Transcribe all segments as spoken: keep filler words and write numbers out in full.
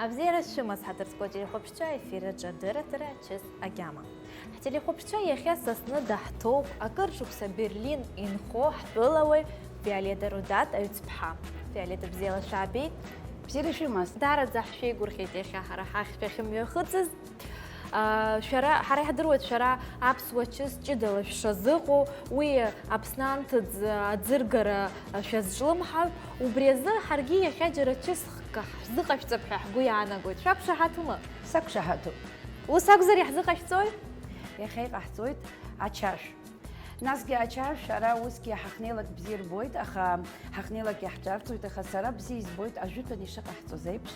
Абзиара шәымаз, ҳаҭырқәа телехәаԥшцәа, аефир аҿы адырраҭара ачыс агьама. Ҳтелехәаԥшцәа, иахьа Сасны даҳҭоуп акыр шықәса Берлин инхо ҳтәылауаҩ Виолетта Рудат аҩӡԥҳа. Виолетта, бзиала шәаабеит. Бзиара шәымаз. Даараӡа ҳшәеигәырӷьеит иахьа ҳара ҳахь шәахьымҩахыҵыз. Шәара, ҳара иаҳдыруеит, шәара аԥсуа чыс ҷыдала шәшазыҟоу, уи Аԥсны анҭыҵ аӡыргара шәазҿлымҳау, убри азы ҳаргьы иахьа џьара чыск ҳзыҟашәҵап ҳәа ҳгәы иаанагоит. Шәақәшаҳаҭума? Сақәшаҳаҭуп. Ус акәзар, иаҳзыҟашәҵои? Иахьа иҟаҳҵоит ачашә. Насгьы ачашә ара усгьы ҳахьнеилак бзиа рбоит, аха ҳахьнеилак иаҳҿарҵоит, аха сара бзиа избоит ажәытәан ишыҟаҳҵоз еиԥш.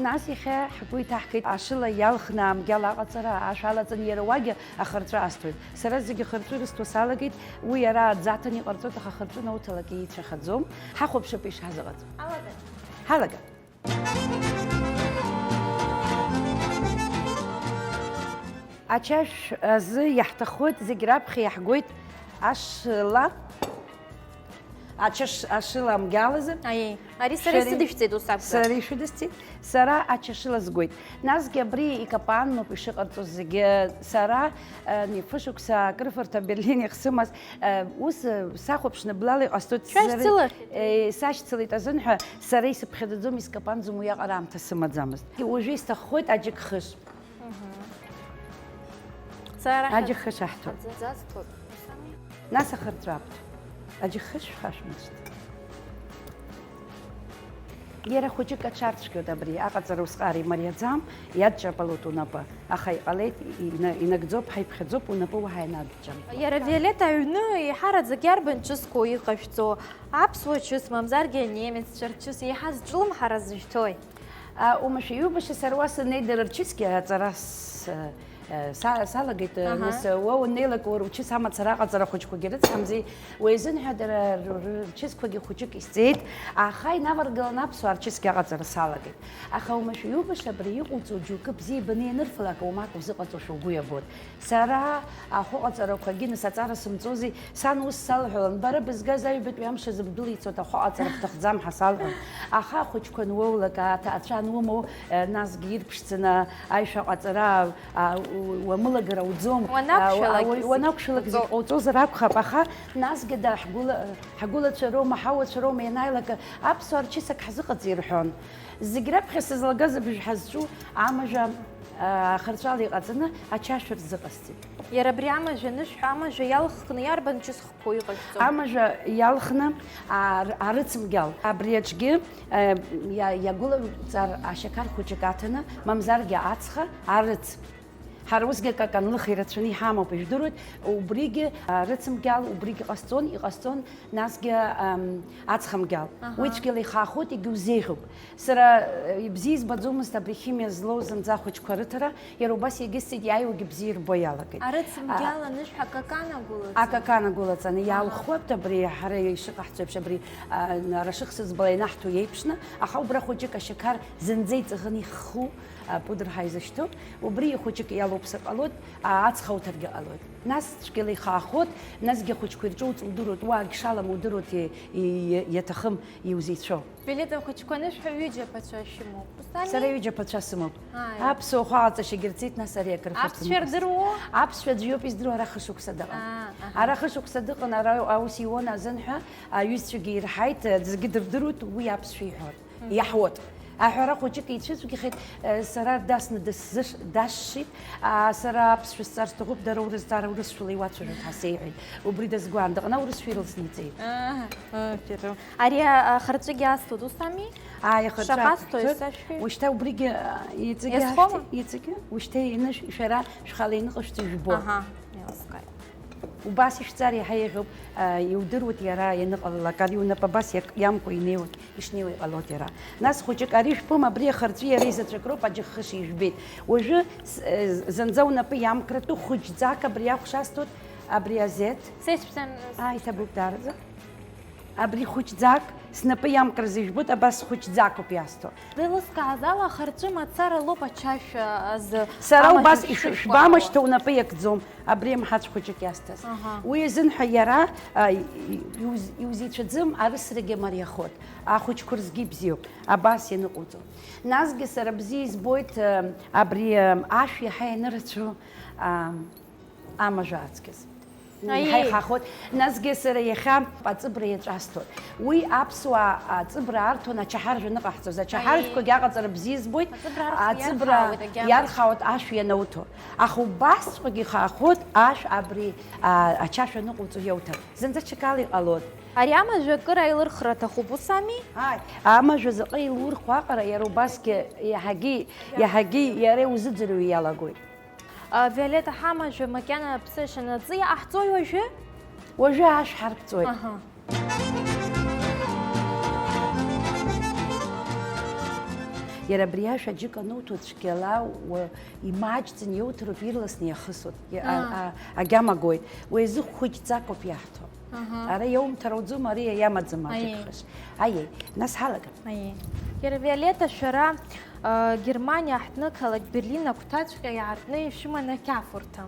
Нас иахьа ҳгәы иҭаҳгеит ашыла иалхны амгьал аҟаҵара, ашә алаҵаны иара уагьы ахырҵәы асҭоит. Сара зегьы ахырҵәы рысҭо салагеит, уи иара аӡаҭан иҟарҵоит, аха ахырҵәы науҭалак еицәахаӡом. Ҳахәаԥшып ишҳазыҟаҵо. Ҳалага. Ҳалага. Ачашә азы иаҳҭаххоит, зегь раԥхьа иаҳгоит ашыла. Ачаш-, ашыла амгьал азы. Аиеи. Ари сара исыдышәҵеит ус акәзар. Сара ишәыдысҵеит. Сара ачашыла згоит. Насгьы абри икапанноуп ишыҟарҵоз зегьы. Сара, э, фышықәса акрыфарҭа Берлин иахьсымаз, э, ус, э, сахәаԥшны блала иҟасҵоит. Шәашьцылахьеит. Э, сашьцылеит азын ҳәа сара исыԥхьаӡаӡом, искапанӡом, уиаҟара аамҭа сымаӡамызт. Уажәы исҭаххоит аџьыкхыш. Мгм. Сара аџьыхыш аҳҭоит. Аӡаӡа сҭоит. Нас ахырҵәы аԥҭоит. Аџьыхыш шәхашәмыршҭ. Иара хәыҷык аҽарцәгьоит абри, аҟаҵара усҟар имариаӡам, иадҷаԥалоит унапы. Аха иҟалеит, ина-, инагӡоуп, ҳаиԥхьаӡоуп, унапы уаҳа ианадҷаԥало. Иара Виолетта аҩны еиҳараӡак иарбан чысқәоу иҟашәҵо? Аԥсуа чыс, мамзаргьы анемеццәа рчыс еиҳа зҿлымҳара зышәҭои? А, умашәа иубаша, сара уа саннеи дара рчысгьы аҵара с-, э, са-, салагеит, э, Аҳа. Нас, э, уа уннеилак уара учыс амацара аҟаҵара ахәыҷқәагьы рыцҳамзи, уи азын ҳәа дара р-, р-, рчысқәагьы хәыҷык исҵеит, аха инаваргаланы аԥсуаа рчысгьы аҟаҵара салагеит. Аха умашәа иубаша, абри иҟауҵо џьоукы бзиа ибаны ианырфалак, уамак узыҟаҵошәа угәы иабоит. Сара ахәы ҟаҵарақәагьы, нас, аҵара сымҵози, сан ус салҳәалон, бара бызгаз аҩбатәи амш азы бдәылицоит, ахәы ҟаҵара бҭахӡам ҳәа салҳәон. Аха ахәыҷқәа ануоулак, аҭаацәа анумоу, э, насгьы ирԥшӡаны аишәа ҟаҵара, а, у-, уамылагар ауӡом. Уанақәшәалак А, уа-, зегь уанақәшәалак зегь ҟауҵо. Ҟауҵозар акәхап, аха насгьы да ҳгәыла-, ҳгәылацәа роума, ҳауацәа роума ианааилак, аԥсуаа рчысак ҳзыҟаҵа ирҳәон. Зегь раԥхьа сызлагаз абжа ҳазҿу амажәа, а, ахырҵәала иҟаҵаны ачашәыр зыҟасҵеит. Иара абри амажәа анышә ҳәа, амажәа иалхны иарбан чысхқәоу иҟашәҵо? Амажәа иалхны, а, ар-, арыцмгьал. Абри аҿгьы, а, иа-, иагәылаҵар ашьақар хәыҷык аҭаны, мамзаргьы ацха, арыц. Ҳара усгьы акакан лыха ирацәаны иҳамоуп, ижәдыруеит, убригьы, а, рыцмгьал, убригьы ҟасҵон, иҟасҵон, насгьы, ам, ацхамгьал. Аҳа. Уи цәгьала ихаахоит, егьа узеиӷьуп. Сара, э, ибзиа избаӡомызт абри химиа злоу зынӡа ахәыҷқәа рыҭара, иара убас егьысҵеит, иааиуагьы бзиа ирбо иалагеит. Арыцмгьал А, анышә акакан агәылаҵаны. Акакан агәылаҵаны, Аҳа. Иаалхуеит абри, ҳара ишыҟаҳҵо еиԥш, абри, а, ара шыхсыӡбала ианаҳҭо иеиԥшны, аха убра хәыҷык ашьақар зынӡа иҵаӷаны ихху, а, пудр ҳәа изышьҭоу, убри хәыҷык иалоуԥсыр ҟалоит, а, ацха уҭаргьы ҟалоит. Нас цәгьала ихаахоит, насгьы ахәыҷқәа ирҿоуҵо удыруеит, уаагь шалам удыруеит, и-, и-, иаҭахым иузеицәоу. Виолетта, ахәыҷқәа анышә ҳәа ҩыџьа аԥацәа шәымоуп, ус ами? Сара ҩыџьа аԥацәа сымоуп. Ааи. Аԥсуа ахәы аҟаҵашьагьы рҵеит, нас ари акрыфарҭа Аԥсшәа рдыруоу? Аԥсшәа аӡәы иоуп издыруа, ара хышықәса дыҟан. Аа, аҳа. Ара хышықәса дыҟан, ара аус иуан азын ҳәа, аҩызцәагьы ирҳаит, аӡәгьы дырдыруеит, уи аԥсшәа иҳәон. Мгм. Иаҳуеит. Аҳәара хәыҷык еицәыцәгьахеит, э, сара дасны дысзыш-, дасшьит, а, сара аԥсшәа сҵар сҭахуп, дара урысҵара урысшәала иуацәажәоит ҳәа сеиҳәеит. Убри дазгәаан дыҟан, аурысшәа ирылсны иҵеит. Аҳа, ыы, Ари, а, ахырҵәыгьы асҭоит, ус ами? Ааи, ахырҵәы Шаҟа асҭоит, асҭоит. Сашәҳәеи? Ушьҭа убригьы, а, иҵегьы Иазхома? Аҳҭ-, иҵегьы, ушьҭа инышә-, шәара шәхала иныҟәышәҵо ижәбо. Аҳа, еилыскааит. Убас ишәҵар иаҳа еиӷьуп, а, иудыруеит иара ианыҟалалак, ари унапы абас иак-, иамкуа инеиуеит, ишнеиуа иҟалоит иара. Нас хәыҷык ари шәпым, абри ахырҵәи иареи заҵәык роуп, аџьыххыш ижәбеит. Уажәы с-, э, зынӡа унапы иамкратәы хәыҷӡак абри ахә шасҭоит, абри азеҭ. Са исшәҵан, Ааи, иҭабуп даараӡа. Абри хәыҷӡак снапы иамкразы ижәбоит, абас хәыҷӡакоуп иасҭо. Еилыскааз ала, ахырҵәы мацара лоуп ачашәа азы. Сара Амаҵ убас ишәшәышәкәакәа. Ишәбамышьҭа унапы иакӡом, абри амҳаҵә хәыҷык иасҭаз. Аҳа. Уи азын ҳәа иара, а, и-, и-, иуз-, иузеицәаӡым, арысрагьы мариахоит. Ахәыҷқәа рзгьы ибзиоуп, абас ианыҟауҵо. Насгьы сара бзиа избоит, а, абри, а, ашә иаҳа ианырацәоу, а, Амажә ааҵкьыс. Аиеи. Иҳаихахоит. Насгьы сара иахьа аҵыбра иаҿасҭоит. Уи аԥсуаа аҵыбра арҭон ачаҳаржә аныҟаҳҵоз. Ачаҳаржәқәагьы аҟаҵара бзиа избоит. Аҵыбра архра Аҵыбра иархаауеит агьама. Иархаауеит ашә ианауҭо. Аха убасҵәҟьагьы ихаахоит ашә абри, а, ачашә аныҟауҵо иауҭар. Зынӡа ҽакала иҟалоит. Ари амажә акыр аилырхра аҭахуп, ус ами? Ааи, амажә заҟа илурхуа аҟара, иара убасгьы иаҳагьы, иаҳагьы иара иузыӡырҩуа иалагоит. Виолетта, ҳамажәа макьана аԥсы шанаҵы иҟаҳҵои уажәы? Уажәы ашә ҳарԥҵәоит. Аҳа. Иара абри ашә аџьыка ануҭо цәгьала уа-, имаҷӡан иауҭароуп, ирласны иахысуеит. Иа-, а-, Аа. а-, агьама гоит. Уи азы хәыҷӡакоуп иаҳҭо. Аҳа. Ара иаумҭар ауӡом, ари иамаӡам Аиеи. Аҭакхыш. Аиеи, нас ҳалагап. Аиеи. Иара Виолетта, шәара, а, Германиа аҳҭнықалақь Берлин агәҭаҵәҟьа иаартны ишәыман ақьафурҭа.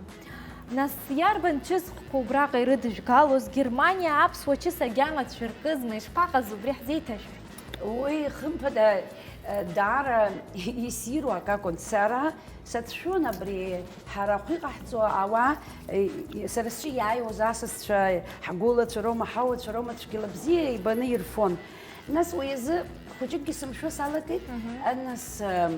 Нас иарбан чысхқәа убраҟа ирыдыжәгалоз, Германиа аԥсуа чыс агьама цәыркызма, ишԥаҟаз убри ҳзеиҭашәҳәи? Уи, хымԥада, э, даара иссиру акы акәын. Сара сацәшәон абри ҳара ахәы иҟаҳҵо ауаа, э, сара сҿы иааиуаз асасцәа, ҳгәылацәа роума, ҳауацәа роума, цәгьала бзиа ибаны ирфон. Нас уи азы хәыҷыкгьы сымшәо салагеит. Мгм. Нас, э,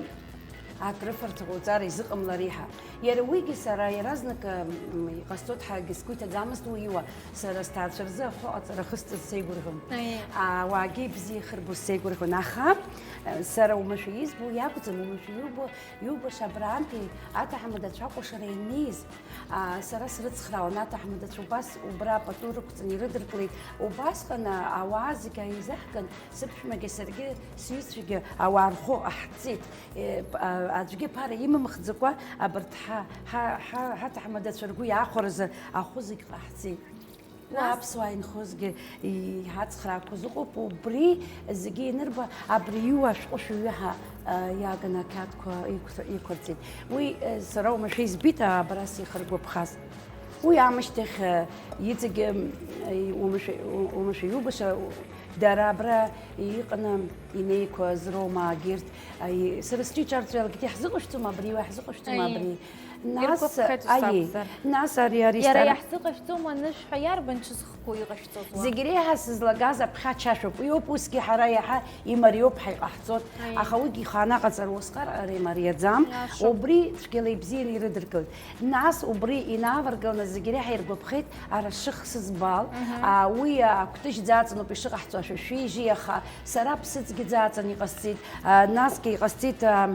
акрыфарҭа ҟауҵар изыҟамлари ҳәа. Иара уигьы сара иаразнак, м, иҟасҵоит ҳәагьы сгәы иҭаӡамызт уи иуа. Сара сҭаацәа рзы ахәы аҟаҵара ахысҵаз сеигәырӷьон. Аиеи. Ауаагьы ибзиа ихырбоз сеигәырӷьон. Аха, э, сара уамашәа избо иакәӡам, уамашәа иубо, иубаша абраантәи аҭаҳмадацәа акәашара ианиз, а, сара срыцхраауан, аҭаҳмадацәа убас убра пату рықәҵаны ирыдыркылеит. Убасҟан, а, ауаа зегьы ааизаҳган, сыԥшәмагьы саргьы сҩызцәагьы ауаа рхәы ҟаҳҵеит. Е, п-, а, аӡәгьы ԥара имымхӡакәа, абарҭ ҳа, ҳа, ҳа, ҳаҭаҳмадацәа ргәы иаахәаразы ахәы зегь ҟаҳҵеит. Уа Нас? Аԥсуаа инхозгьы иҳацхраақәоз ыҟоуп, убри зегьы ианырба, абри иуа ашәҟәы шәаҩы ҳәа, а, иааганы ақьаадқәа иқәҭ-, иқәырҵеит. Уи, э, сара уамашәа избеит, а, абра сихыргәаԥхаз. Уи аамышьҭахь, э, иҵегьы, м, э, уамашәа, у-, уамашәа иубаша, у-, дара абра иҟаны инеиқәаз роума, егьырҭ, а, и-, сара сҿы иҿарҵо иалагеит, иаҳзыҟашәҵома абри, уи иаҳзыҟашәҵома Аиеи. Абри? Нас, Иргәаԥхеит ус аиеи, акәзар. Нас ари, ари Иара стара- иаҳзыҟашәҵома анышә ҳәа иарбан чысхқәоу иҟашәҵоз уа? Зегь реиҳа сызлагаз аԥхьа ачашәоуп. Уи ауп, усгьы ҳара иаҳа имариоуп ҳәа иҟаҳҵоит. Аиеи. Аха уигьы ихааны аҟаҵара усҟар ара имариаӡам. Иашоуп. Убри цәгьала ибзианы ирыдыркылт. Нас убри инаваргаланы зегь реиҳа иргәаԥхеит, ара шыхсыз бал, Мгм. а, уи, а, акәтыжь ӡаҵаноуп ишыҟаҳҵо ашәа шәижьи, аха сара ԥсыӡгьы ӡаҵан иҟасҵеит, а, насгьы иҟасҵеит, а,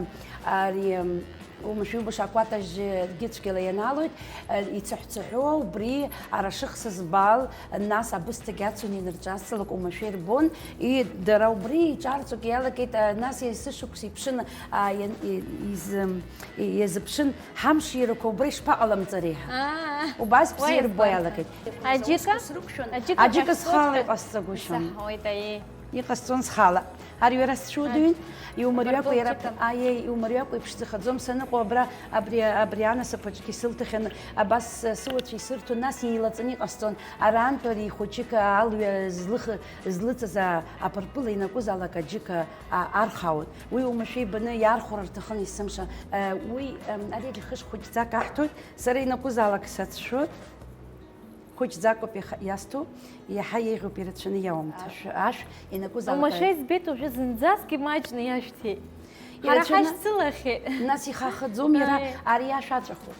ари, м, умашәа-иубаша акәатажьгьы цәгьала ианалоит, а, ицыҳәцыҳәуа убри ара шыхсыз бал, нас абысҭагь ацуны инырҿасҵалак умашәа ирбон, и, дара убри иҿарҵоит, иалагеит, а, нас есышықәса иԥшын, а, иан-, и, изы, и, иазыԥшын, Ҳамширақәа убра ишԥаҟаламҵари ҳәа. Аа. Убас бзиа Уа ирбо иазгәарҭан. Иалагеит. Аџьыка? Ус рықәшәон. Аџьыка Аџьыка ҳәа схала шәҟәыҵәҟьа. Иҟасҵагәышьон. Исаҳауеит, аиеи. Иҟасҵон схала. Ари уара сцәудыҩын, иумариакәа иара, Абыржәыҭәырҭа. Аиеи, иумариакәа иԥшӡахаӡом саныҟоу абра, абри, абри анасыԥ аҿгьы сылҭахьан, абас сыуацәа исырҭон, нас еилаҵаны иҟасҵон. Арантәи ари хәыҷык алҩа злых-, злыҵаз а-, апырпыл инакәызаалак аџьыка а-, архаауан. Уи уамашәа ибаны иаархәара рҭахын есымша. Э, уи, м, ари аџьыка хышә хәыҷӡак аҳҭоит, сара ианакәызаалак сацәшәоит. Хәыҷӡакоуп иаха-, иасҭо, иаҳа еиӷьуп ирацәаны иаумҭар. Ашә, ашә ианакәызаалак Уамашәа избеит уажәы зынӡаск имаҷны иашәҭеит. Ҳара Ирацәаны ҳашьцылахьеит. Нас ихахаӡом иара, Аи. Ари ашә аҵәахуп.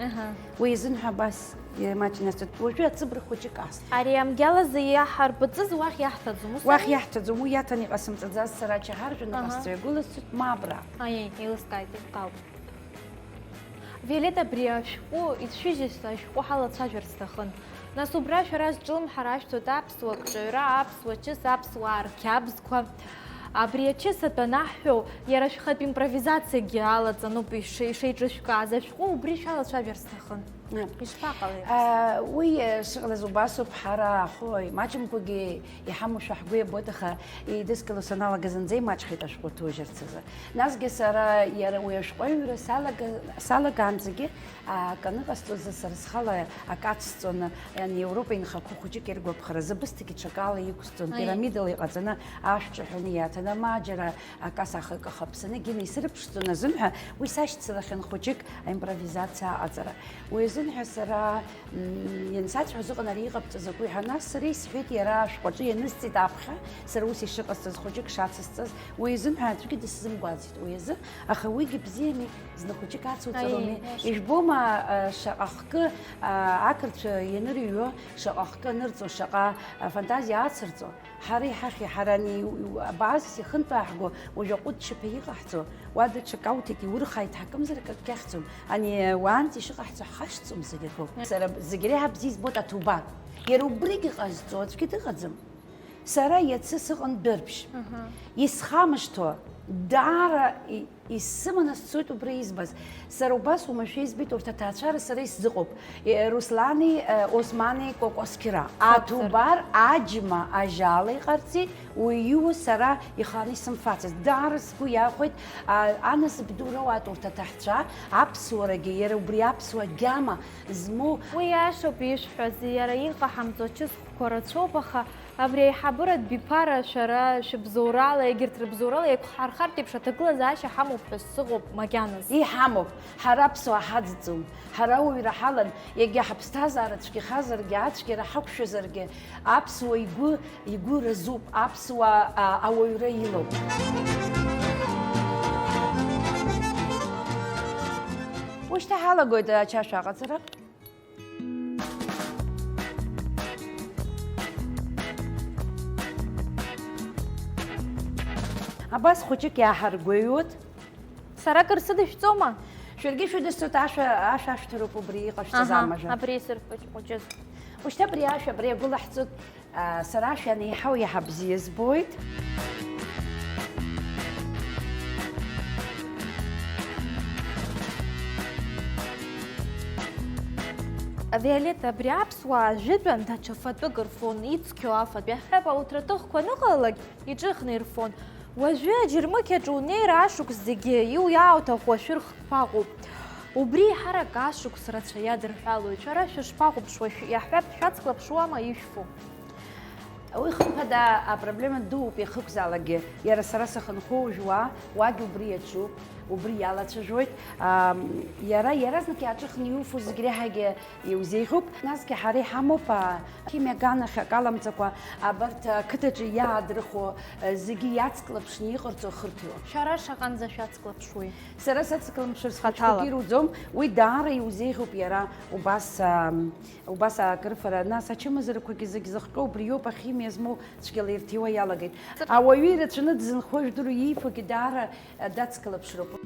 Аҳа. Уи изын ҳәа абас имаҷны иасҭоит. Уажәы аҵыбра хәыҷык аст. Ари амгьал азы иаҳарпыҵыз уахь иаҳҭаӡом, ус Уахь ами? Иаҳҭаӡом, уи иаҭан иҟасымҵаӡаз сара ачаҳаржәны Аҳа. Иҟасҵо иагәыласҵоит, ма абра. Аиеи, еилыскааит, еиқәтәалт. Виолетта, абри ашәҟәы ицәыжьыз ашәҟәы ҳалацәажәар сҭахын. Нас убра шәара зҿлымҳара ашәҭоит аԥсуа кҿаҩра, аԥсуа чыс, аԥсуаа рқьабзқәа. Абри ачыс атәы анаҳҳәо, иара шәхатә импровизациагьы алаҵаноуп ишеи-, ишеиҿышәкааз. Ашәҟәы убри шәалацәажәар сҭахын. Ишԥаҟалеи? Аа, уи, э, шыҟалаз убасоуп, ҳара ҳхәы маҷымкәагьы иҳамоушәа ҳгәы иабоит, аха еидыскыло саналага зынӡа имаҷхеит ашәҟәы ҭужьырц азы. Насгьы сара иара уи ашәҟәы аҩра салага-, салагаанӡагьы, а, акы аныҟасҵоз сара схала акы ацсҵон, ани Европа инхақәа хәыҷык иргәаԥхаразы, бысҭагьы ҽакала иқәсҵон, Аи. пирамидала иҟаҵаны ашә ҿаҳәаны иаҭаны, ма џьара акас ахы кахаԥсаны, гьина исырԥшӡон азын ҳәа, уи сашьцылахьан хәыҷык аимпровизациа аҟаҵара. Уи азын ҳәа сара, м, иансацәҳәоз ыҟан ари иҟабҵаз акәу ҳәа, нас сара исҳәеит, иара ашәҟәаҿы ианысҵеит аԥхьа, сара ус ишыҟасҵаз, хәыҷык шацысҵаз, уи азын ҳәа аӡәгьы дысзымгәаӡеит уи азы, аха уигьы бзиами, зны хәыҷык ацуҵароуми. Аиеи, иашоуп. Ижәбома, а, шаҟа хкы, а, ақырҭцәа ианырыҩуа, шаҟа хкы анырҵо, шаҟа, а, фантазиа ацырҵо? Ҳара иҳахьи, ҳара ани абазас ихынтәааҳго, уажә аҟәыд чаԥа иҟаҳҵо, уа даҽак ауҭеит, иурхааит, ҳакымзар акгьы ахьӡом. Ани уаанӡа ишыҟаҳҵо ҳхашҭӡом зегь акоуп. Сара зегь реиҳа бзиа избоит аҭубар. Иара убригьы ҟазҵо аӡәгьы дыҟаӡам. Сара иацы сыҟан дәырбжь. Аҳа. Исхамышҭуа, даара и-, Исыманы сцоит убра избаз. Сара убас уамашәа избеит урҭ аҭаацәара сара исзыҟоуп. Е, Руслани, е, Османи Кәакәасқьра. Хацыр. Аҭубар аџьма ажьала иҟарҵеит, уи иус сара иханы исымфацызт. Даара сгәы иахәеит, а, анасыԥ ду роуеит урҭ аҭаҳцәа, аԥсуарагьы, иара убри аԥсуа гьама змоу. Уи иашоуп ишәҳәаз, иара иҟаҳамҵо чысхәқәа рацәоуп, аха Абри аиҳабыратә биԥара шәара шәыбзоурала, егьырҭ рыбзоурала еиқәҳархартә еиԥш аҭагылазаашьа ҳамоуп ҳәа сыҟоуп макьаназ. Иҳамоуп, ҳара аԥсуаа ҳаӡӡом, ҳара ауаҩра ҳалан, иагьа ҳаԥсҭазаара цәгьахазаргьы, ацәгьара ҳақәшәазаргьы, аԥсуа игәы, игәы разуп, аԥсуа, а, ауаҩра илоуп. Ушьҭа ҳалагоит ачашәа аҟаҵара. Абас хәыҷык иааҳаргәаҩуеит. Сара акыр сыдышәҵома? Шәаргьы шәыдысҵоит, ашәа, ашәа ашәҭароуп убри иҟашәҵаз Аҳа, амажа. Абри исырҳәоит хәыҷыз. Ушьҭа абри ашәа, абри агәылаҳҵоит, а, сара ашәа анеиҳау иаҳа бзиа збоит. Виолетта, абри аԥсуаа жәытәан даҽа фатәык рфон, ицқьоу афатә иаҳҳәап, ауҭраҭыхқәа аныҟалалак, иҿыхны ирфон. Уажәы аџьармыкьаҿ унеира ашықәс зегьы иу-, иаауҭаху ашәыр хкқәа ыҟоуп. Убри еиҳарак ашықәс рацәа иадырҳәалоит. Шәара шәышԥахәаԥшуа, шә-, иаҳҳәап, шәацклаԥшуама ишәфо? Уи хымԥада апроблема дууп иахьакәзаалакгьы. Иара сара сахьынхо уажәуа, уагь убри иаҿуп, убри иалацәажәоит. Ам, иара иаразнак иааҿыхны иуфо зегь реиҳагьы иузеиӷьуп. Насгьы ҳара иҳамоуп, а, химиа аганахь акы аламҵакәа, абарҭ ақыҭаҿы иаадрыхуа, а, зегьы иацклаԥшны иҟарҵо ахырҭәаҩы. Шәара шаҟанӡа шәацклаԥшуеи? Сара сацклаԥшыр Хаҭала. Схәыҷқәагьы ируӡом, уи даара иузеиӷьуп иара убас, ам, убас акрыфара. Нас ачымазарақәагьы зегь зыхҟьо убриоуп, ахимиа змоу цәгьала ирҭиуа иалагеит. Ауаҩы ирацәаны дзынхо жәдыруа иифогьы даара дацклаԥшроуп.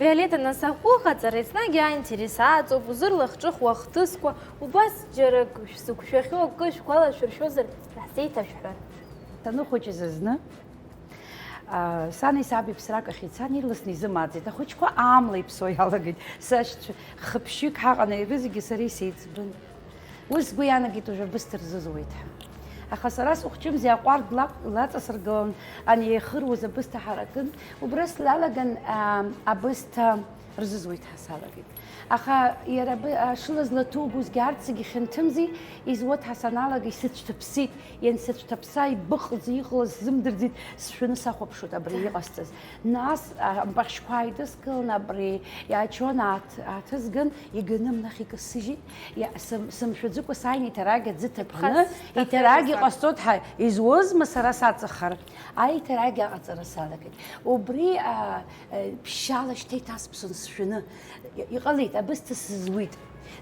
Виолетта, нас ахәы аҟаҵара еснагь аинтерес аҵоуп, узырлахҿыхуа ахҭысқәа, убас џьарак шәзықәшәахьоу акы шәгәалашәыршәозар, ҳзеиҭашәҳәар. Саныхәыҷыз азны, Сани саби ԥсракахь ицан, ирласны изымааӡеит. Ахәыҷқәа аамла иԥсо иалагеит. Сашьцәа хыԥшьҩык ҳаҟан, рызегьы сара исеиҵбын. Уи сгәы иаанагеит уажәы абысҭа рзызуеит ҳәа. Аха сара сыхәҷымзи аҟәардә лаҵасыргылан, ани еихыруаз абысҭа ҳаракын. Убра слалаган, аа, абысҭа рзызуеит ҳәа салагеит. Аха иара абы-, ашыла злаҭугозгьы арҭ зегьы хьанҭымзи, изуа ҳәа саналага исыцәҭаԥсит. Иансыцәҭаԥса, ибыҟаӡа иҟалаз сзымдырӡеит, сшәаны сахәаԥшуеит абри иҟасҵаз. Нас, а, ампахьшьқәа ааидыскылан, абри иачон ааҭ-, ааҭызган, иганы амнахь икасыжьит. Иа-, сым-, сымшәаӡыкәа сааин, иҭарагь аӡы ҭаԥаны, иҭарагь иҟасҵоит ҳәа изуазма сара саҵахар? Аиҭарагь аҟаҵара салагеит. Убри, а, а, ԥшьшьала шьҭа иҭасԥсон сшәаны. И-, иҟалеит, абысҭа сызуит.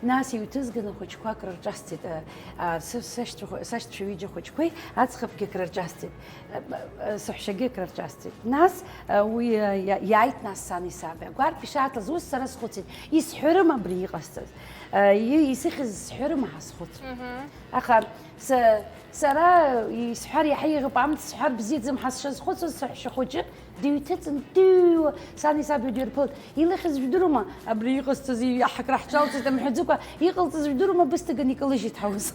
Нас иҩҭызган ахәыҷқәа акрырҿасҵеит, а, а, сы-, сашьцәа-, сашьцәа ҩыџьа хәыҷқәеи аӡӷабгьы акрырҿасҵеит, а, а, саҳәшьагьы акрырҿасҵеит. Нас, а, уи, а, иа-, иааит нас сани саби. Агәарԥ ишааҭлаз ус сара схәыцит, исҳәарым абри иҟасҵаз? А, и-, исыхьыз сҳәарым ҳәа схәыцуан. Мгм. Аха са-, сара исҳәар иаҳа еиӷьуп, амц сҳәар бзиаӡам ҳәа сшазхәыцуаз, саҳәшьа хәыҷы дыҩҭыҵын, дыҩуа, сани саби дҩарԥылт. Илыхьыз жәдыруама? Абри иҟасҵаз, иаҳа краҳҿалҵеит, амҳәаӡыкәа, иҟалҵаз жәдыруама, бысҭаган икылыжьит ҳаус.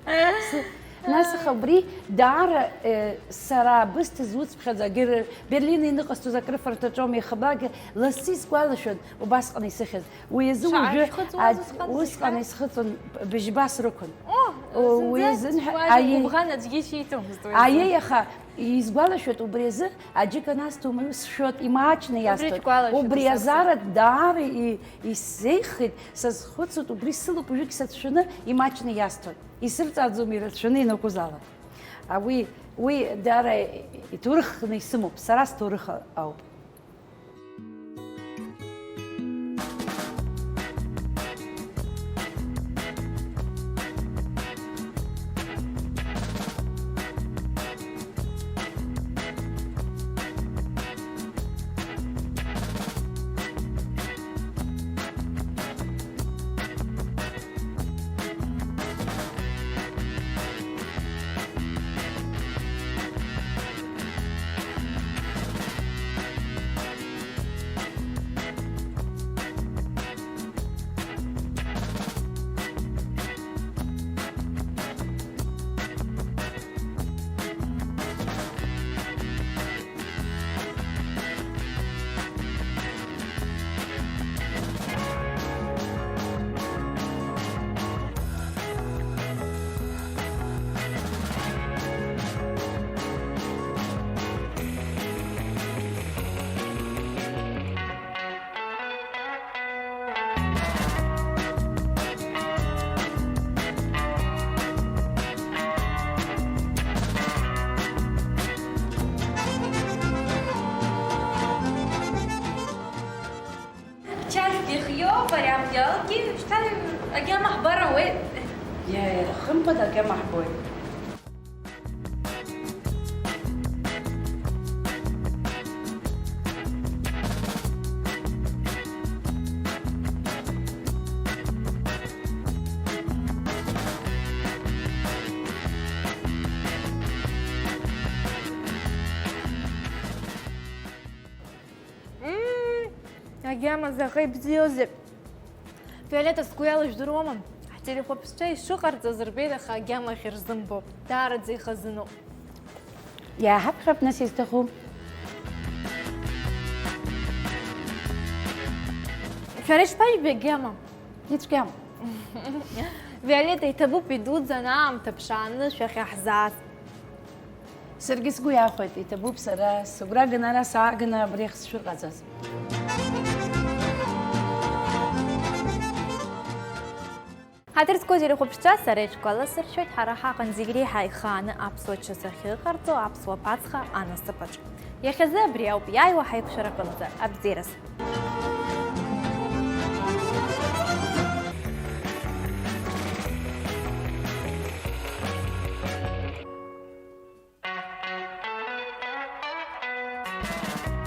С-, нас аха убри даара, э, сара бысҭа зуцԥхьаӡа, Гер-, Берлин иныҟасҵоз акрыфарҭаҿоума, ихабаргьы лассы исгәалашәон убасҟан исыхьыз. Уи азы уажәы шәхыҵуаз ад-, усҟан, усҟан зыхьа? Исхыҵуан быжьба срықәын. О, уи зынӡа азын ҳәа, сгәы аиеи. Гәыбӷан аӡәгьы ишиҭомызт уи азы. Аиеи, аха исгәалашәоит, убри азы аџьыка насҭом, сшәоит, имаҷны иасҭоит. Убри џьгәалашәоит. Убри азы азарак даара и-, исзеиӷьхеит, сазхәыцуеит, убри сылоуп, уажәыгь сацәшәаны имаҷны иасҭоит. Исырҵааӡом ирацәаны ианакәызаалак. А, уи, уи даара иҭоурыхны исымоуп, сара сҭоурых ауп. Чаҭгьы хиоуп, ари амгьалгьы, шьҭа агьама ҳбар ауеит. Иа, иа, хымԥада агьама ҳбоит. Мм, агьама заҟа ибзиоузеи! Виолетта, сгәы иалажәдыруама? Ҳтелехәаԥшцәа ишыҟарҵаз рбеит, аха агьама ахьырзымбо. Даараӡа ихазыноуп. Иааҳаԥхьап, нас, изҭаху. Шәара ишԥажәбеи агьама? Ицәгьам. Виолетта, иҭабуп идуӡӡан аамҭа ԥшааны шәахьаҳзааз. Саргьы сгәы иахәеит, иҭабуп сара сыгәра ганы ара сааганы абри ахьсшәыр ҟаҵаз. Ҳаҭыр зқәу телехәаԥшцәа, сара ишәгәаласыршәоит, ҳара ҳаҟан зегь реиҳа ихааны аԥсуа чыс ахьыҟарҵо Аԥсуа Ԥацха анасыԥаҿ. Иахьазы абри ауп, иааиуа ҳаиқәшәараҟынӡа абзиараз!